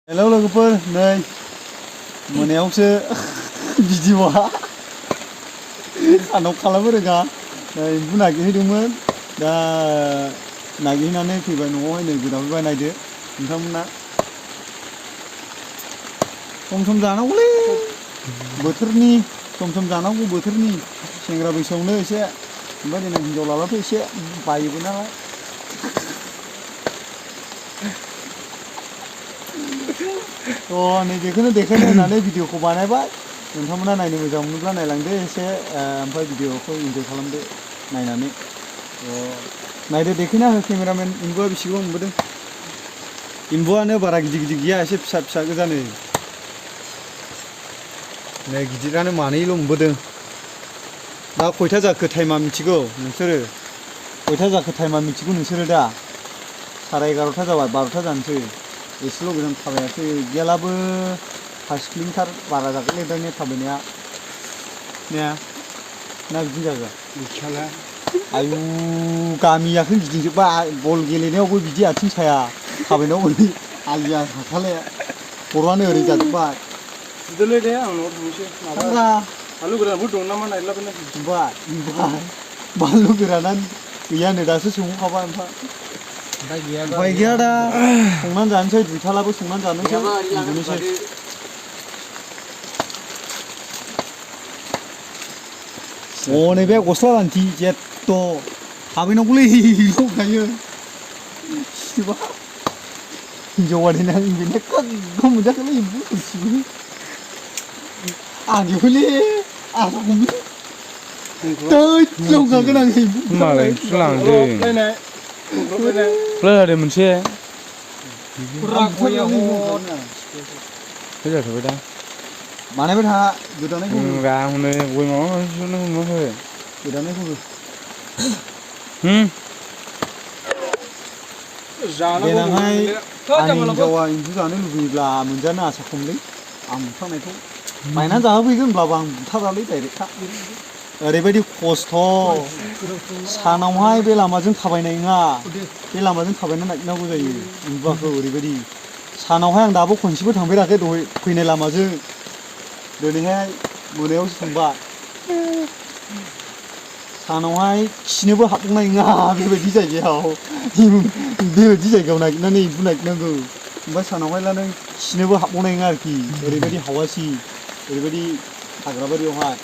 hello लोगोफोर नै मोनायावसो भिडिअआ सानाव खालामो रोङा एम्बु नागिरहैदोंमोन दा नागिरहैनानै फैबाय न'आवहाय नै गोदाफैबाय नायदो नोंथांमोना सम सम जानांगौलै बोथोरनि सम सम जानांगौ बोथोरनि सेंग्रा बैसोआवनो एसे ओमफ्राय देनां हिनजाव लाब्लाथ' एसे बायोबो नालाय नै बेखौनो देखायनो होननानै भिडिअखौ बानायबाय नोंथांमोना नायनो मोजां मोनोब्ला नायलांदो एसे ओमफ्राय भिडिअखौ इन्जय खालामदो नायनानै नायदो देखायना हो केमेरामेन एम्बुआ बेसेबां मोनबोदों एम्बुआनो बारा गिदिर गिदिर गैया एसे फिसा फिसा गोजानो नै गिदिरानो मानैल' मोनबोदों दा खयथा जाखो टाइमा मिथिगौ नोंसोरो खयथा जाखो टाइमा मिथिगौ नोंसोरो दा 11:30 जाबाय 12था जानोसै एसेल' गोजान थाबायाखै गैयालाबो 5 किल'मिटार बारा जागोनलै दानिया थाबायनाया ने ना बिदि जागोन मिथियाला आयु गामियाखै गिदिंजोब्बाय बल गेलेनायावबो बिदि आथिं साया थाबायनायाव ओरै आलिया हाखाले खर'आनो ओरै जाजोब्बाय बिदिनो दे आं न'आव थांनोसै माबा बानलु गोरानफोर दं नामा नायलाबायना फैबाय बानलु गोरानानो गैया नै दासो संखाबाय ओमफ्राय गैया दा संनानै जानोसै दुइथालाबो संनानै जानोसै उन्दुनोसै नैबे गस्ला लान्थि जेत्त' थाबैनांगौलै दंखायो हिनजावा देनां बेनो गोग्गोम मोनजाखोलै एम्बु गासिबो आंनिखौलै आंखौलै दंखागोन आं एम्बु मालाय लांदों लादो मोनसे जाथ'बाय दा बानायबाय था गोदानायखौ दा हनै गय माबा माबिखौनो हमोखै गोदानायखौ देनांहाय आंनि हिनजावा एम्बु जानो लुबैयोब्ला मोनजानो आसा खमलै आं बुथारनायखौ बायनानै जाहोफैगोन होनब्लाबो आं बुथारालै डाइरेक्टखा ओरैबायदि खस्थ' सानावहाय बे लामाजों थाबायनाय नङा बे लामाजों थाबायनानै नागिरनांगौ जायो एम्बुआखौ ओरैबायदि सानावहाय आं दाबो खनसेबो थांफेराखै दहाय फैनाय लामाजों दिनैहाय मोनायावसो थांबाय सानावहाय खिनोबो हाबबावनाय नङा बेबायदि जायगायाव बेबायदि जायगायाव नागिरनानै एम्बु नागिरनांगौ ओमफ्राय सानावहायला नों खिनोबो हाबबावनाय नङा आरोखि ओरैबायदि हावासि ओरैबायदि हाग्राबारियावहाय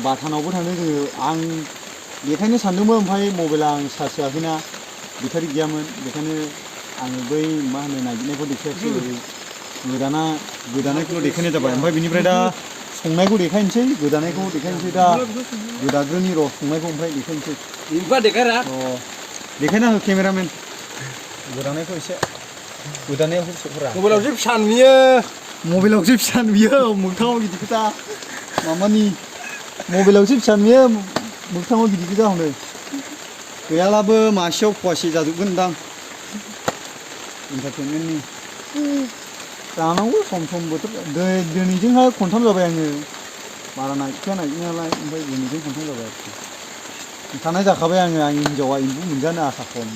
बाथानावबो थांदों जोङो आं बेखायनो सानदोंमोन ओमफ्राय मबाइला आं चार्ज होआखैना बेटारि गैयामोन बेखायनो आङो बै मा होनो नागिरनायखौ देखायासै ओरै गोदानायखौल' देखायनाय जाबाय ओमफ्राय बेनिफ्राय दा संनायखौ देखायनोसै गोदानायखौ देखायनोसै दा गोदाग्रोनि र' संनायखौ ओमफ्राय देखायनोसै देखायना हो केमेरामेन गोदानायखौ एसे गोदानायाव हरस'फोरा मबाइलावसो फिसा नुयो मबाइलावसो फिसा नुयो मोगथाङाव गिदिर खोथा मामानि मबाइलावसो फिसा नुयो मोगथाङाव गिदिर खोथा हनै गैयालाबो मासेयाव फवासे जाजोबगोनदां इन्टारटेनमेन्टनि जानांगौ सम सम बोथोर दिनैजोंहाय खनथाम जाबाय आङो बारा नागिरखाया नागिरनायालाय ओमफ्राय दिनैजों खनथाम जाबाय आरोखि खिन्थानाय जाखाबाय आङो आंनि हिनजावा एम्बु मोनजानो आसा खम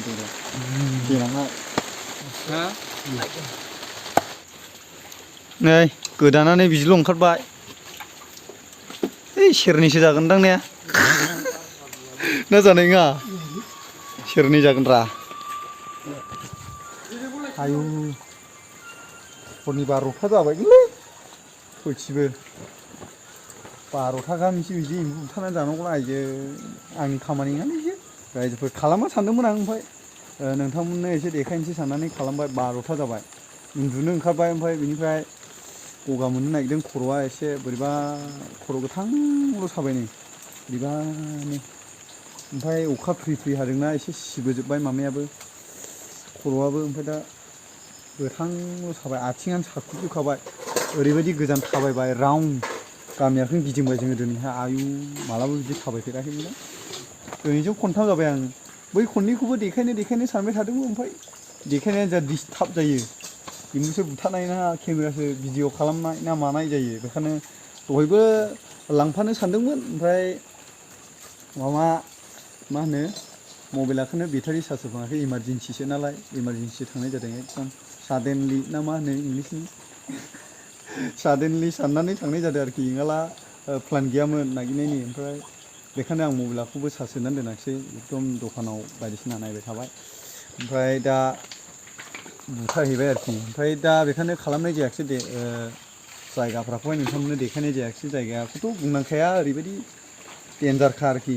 देनांहाय नै गोदानानै बिदिल' ओंखारबाय सेरनैसो जागोनदां ने ना जानाय नङा सेरनै जागोन रा आयु हरनि 12था जाबायलै सयथिबो 12था गाहामसो बिदि एम्बु बुथारनानै जानांगौ आइजो आंनि खामानि नङालै बियो रायजोफोर खालामा सानदोंमोन आं ओमफ्राय नोंथांमोननो एसे देखायनोसै साननानै खालामबाय 12था जाबाय उन्दुनो ओंखारबाय ओमफ्राय बेनिफ्राय गगा मोननो नागिरदों खर'आ एसे बोरैबा खर' गोथांल' साबाय नै बोरैबानो ओमफ्राय अखा फ्रि फ्रि हादोंना एसे सिबोजोब्बाय मामायाबो खर'आबो ओमफ्राय दा गोथांल' साबाय आथिङानो साख्रुबजोबखाबाय ओरैबायदि गोजान थाबायबाय राउन्ड गामियाखौनो गिदिंबाय जोङो दिनैहाय आयु मालाबा बिदि थाबायफेराखैमोन दिनैजों खनथाम जाबाय आं बै खननैखौबो देखायनो सानबाय थादोंमोन ओमफ्राय देखायनाया जा डिस्टार्ब जायो एम्बुसो बुथारनाय ना केमेरासो भिडिअ खालामनाय ना मानाय जायो बेखायनो दहायबो लांफानो सानदोंमोन ओमफ्राय मा होनो मबाइलाखौनो बेटारि चार्ज होफाङाखै इमारजेन्सिसो नालाय इमारजेन्सि थांनाय जादों एकदम सादेनलि ना मा होनो इंलिसनि सादेनलि साननानै थांनाय जादों आरोखि नङाला प्लान गैयामोन नागिरनायनि ओमफ्राय बेखायनो आं मबाइलखौबो चार्ज होनानै दोनाखिसै एकदम दखानाव बायदिसिना नायबाय थाबाय ओमफ्राय दा बुथारहैबाय आरोखि ओमफ्राय दा बेखायनो खालामनाय जायाखिसै दे जायगाफ्राखौहाय नोंथांमोननो देखायनाय जायाखिसै जायगाखौथ' बुंनांखाया ओरैबायदि देन्जारखा आरोखि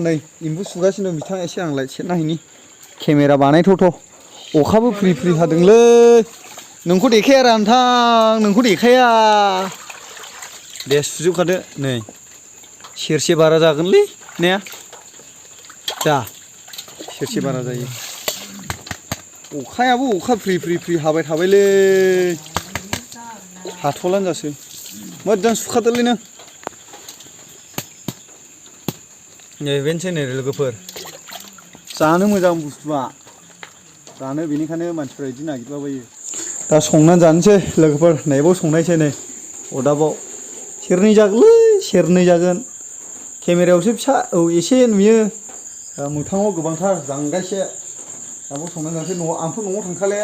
नै एम्बु सुगासिनो दं बिथाङा एसे आंलाय सेरना हैनि केमेरा बानायथावथाव अखाबो फ्रि फ्रि हादोंलै नोंखौ देखाया रा नोंथां नोंखौ देखाया दे सुजोबखादो नै सेरसे बारा जागोनलै ने दा सेरसे बारा जायो अखायाबो अखा फ्रि फ्रि फ्रि हाबाय थाबायलै हाथ'लानो जासै मोजां सुखादोलै नों नै बेनोसै नै लोगोफोर जानो मोजां बुस्थुआ जानो बेनिखायनो मानसिफ्रा बिदि नागिरलाबायो दा संनानै जानोसै लोगोफोर नैबाव संनायसै नै अरदाबाव सेरनै जागोनलै सेरनै जागोन केमेरायावसो फिसा औ एसे नुयो मोगथाङाव गोबांथार जांगायसे दाबाव संनानै जानोसै न'आव आंथ' न'आव थांखाले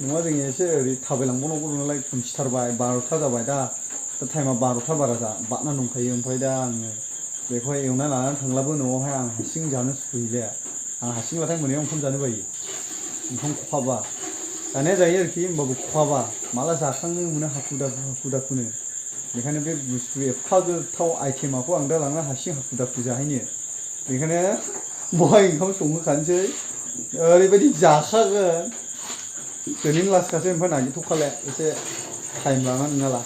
न'आ जोंनि एसे ओरै थाबायलांबावनांगौ नालाय खोमसिथारबाय 12था जाबाय दा टाइमा 12था बारा बारनानै दंखायो ओमफ्राय दा आङो बेखौहाय एवना लानानै थांब्लाबो न'आवहाय आं हारसिं जानो सुखुहैले आं हारसिंबाथाय मोनायाव ओंखाम जानो बायो ओंखाम खहाबा जानाया जायो आरोखि होमबाबो खहाबा माला जाखांनो मोनो हाखु दाखुनो बेखायनो बे बुस्थु एफा गोथाव आइटेमाखौ आं दा लांना हारसिं हाखु दाखु जाहैनो बेखायनो बहाय ओंखाम संहोखानोसै ओरैबायदि जाखागोन दिनैनो लासखासै ओमफ्राय नागिरथ'खाले एसे टाइम लानानै नङाला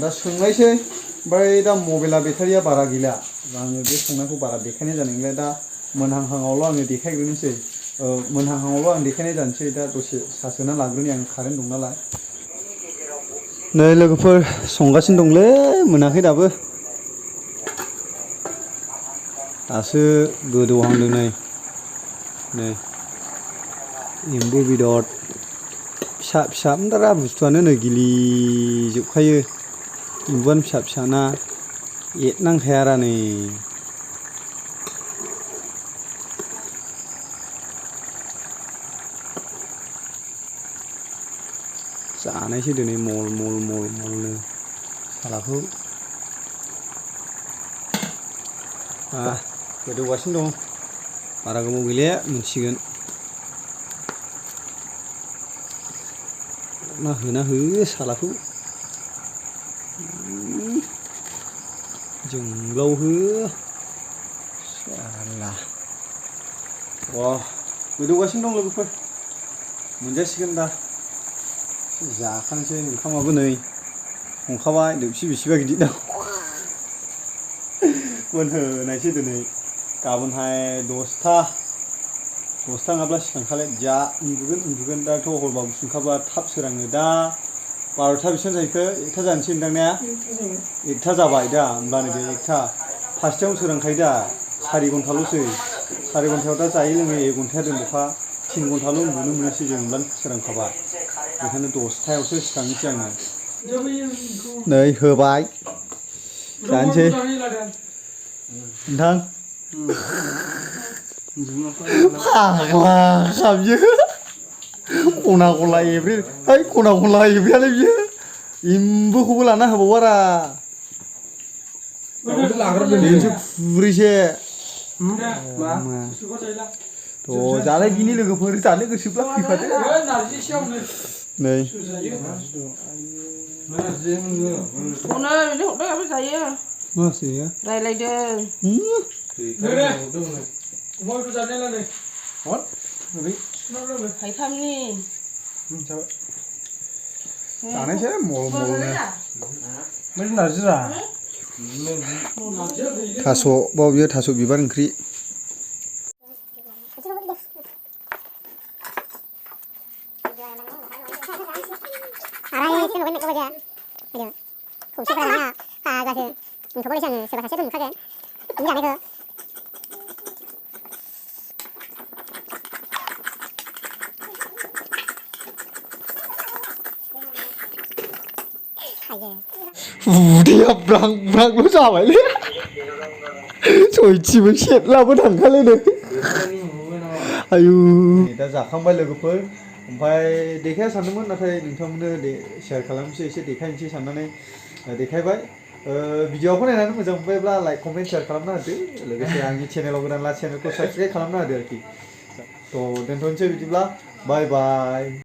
दा सोंनायसै ओमफ्राय दा मबाइला बेटारिया बारा गैला आङो बे संनायखौ बारा देखायनाय जानाय नंला दा मोनहांहांआवल' आङो देखायग्रोनोसै मोनहांहांआवल' आं देखायनाय जानोसै दा दसे चार्ज होना लाग्रोनि आं कारेन्ट दं नालाय नै लोगोफोर संगासिनो दंलै मोनाखै दाबो दासो गोदौहांदों नै एम्बु बेदर फिसा फिसा दारा बुस्थुआनो नै गिलिजोबखायो एम्बुआनो फिसा फिसाना एरनांखायारा नै जानायसै दिनै मलनो सालाखौ गोदौगासिनो दं बारा गोबाव गैले मोनसिगोन होना हो सालाखौ जोंब्लाव हो साला गोदौगासिनो दं लोगोफोर मोनजासिगोन दा जाखानोसै ओंखामाबो नै संखाबाय दोबसि बेसेबा गिदिर दं मोनहोनायसै दिनै गाबोनहाय 10था नङाब्ला सिखांखाले जा उन्दुगोन दाथ' हरबा गुसुंखाबा थाब सोराङो दा 12था बेसेबां जाहैखो 1था जानोसै नोंदां ने 1था जाबाय दा होमब्लानो बे 1था 5थायावनो सोरांखायो दा 4 घन्टाल'सै 4 घन्टायाव दा जायै लोङै 1 घन्टाया दोनबखा 3 घन्टाल' उन्दुनो मोनोसै जों होमब्लानो सोरांखाबा बेखायनो 10थायावसो सिखांनोसै आङो नै होबाय जानोसै नोंथां फाग्ला खाबियो खना खनला एब्रे है खना खनला एब्रेयालै बियो एम्बुखौबो लाना होबावारा बेनोसो खुरैसे थ' जालायदिनि लोगोफोर जानो गोसोब्ला फैफादो नै मासि जानायसै मलनो थास' बाव बियो थास' बिबार ओंख्रि उदैया ब्रां ब्रांल' जाबायलै सयथिबो सेरलाबो थांखालै नै आयु दा जाखांबाय लोगोफोर ओमफ्राय देखाया सानदोंमोन नाथाय नोंथांमोननो शेयार खालामनोसै एसे देखायनोसै साननानै देखायबाय भिडिअखौ नायनानै मोजां मोनबायब्ला लाइक कमेन्ट शेयार खालामना होदो लोगोसे आंनि चेनेलाव गोदानला चेनेलखौ साबस्क्राइब खालामना होदो आरोखि थ' दोनथ'नोसै बिदिब्ला बाय बाय